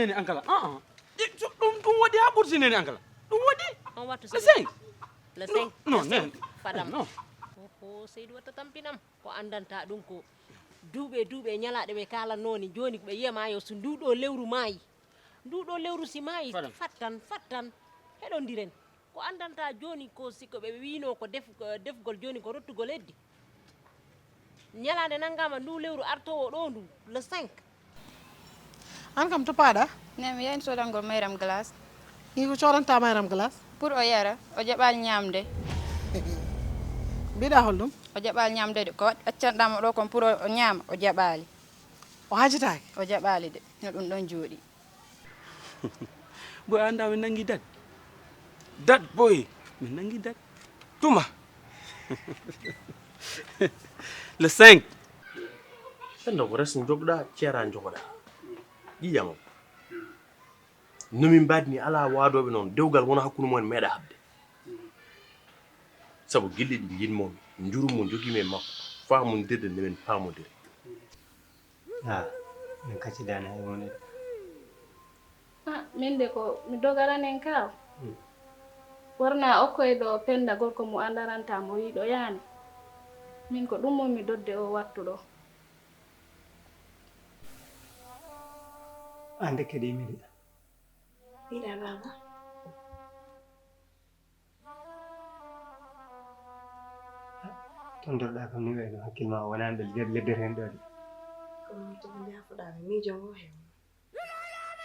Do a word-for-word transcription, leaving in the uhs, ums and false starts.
Nene Ankala, ah, ah. Ɗi- so- ɗum ɗum waɗi haa ɓurti Nene Ankala. Ɗum waɗi. On wattu le cinq. Le cinq. Non, le cinq. Fadam. Non. Oho, Seydou watta tampinam. Ko anndanta ɗum ko duuɓe duuɓe ñalaaɗe ɓe kaalanno ni, jooni ko ɓe yiyama yo so nduɗo lewru maayi. Nduɗo lewru si maayi, fattan, fattan, heɗondiren. Ko anndanta jooni ko si ko ɓe wiino ko def- ko defgol jooni ko rottugol heddi. Ñalaande nanngama ndu lewru artowo ɗo ndu, le cinq. An kam to paaɗa? Ne mi yahin sodangol mayram glace. Iko codanta mayram glace? Pour o yara, o jaɓaali ñamde. Mbiɗa holɗum? O jaɓaali ñamde de, ko waɗ- accanɗamo ɗo kon pour o o ñaama, o jaɓaali. O hajitaaki? O jaɓaali de, no ɗum ɗon jooɗi. Boy, anda min nangi dat. Dat boy. Min nangi dat. Tuma. Le cinq. Sen ɗo ko res jogɗa, ceera jogoɗa. Ƴiƴam o. No min mbaɗi ni, alaa waadooɓe noon, dewgal wona hakkunde mumen meeɗa haɓde. Sabu gilɗi ɗi njiɗ-mi, njuru mo njogii-mi e makko, faamondirde nde min paamondiri. Ah, min kaccidaani hay huunde de. Ah, min de ko mi dogaranen ka. Hmm. Worna okkoy ɗo Penda gorko mo andaranta mo yiɗo yaani. Min ko ɗum mo mi dodde o wattu ɗo. Ande kadi mi de. Mbiɗa baba. Tontorɗa kam ni wayno hakkil ma o wonani ɗo nder leddere hen ɗo de. Ko noon tigi jaafoɗa mi miijo ngo heew.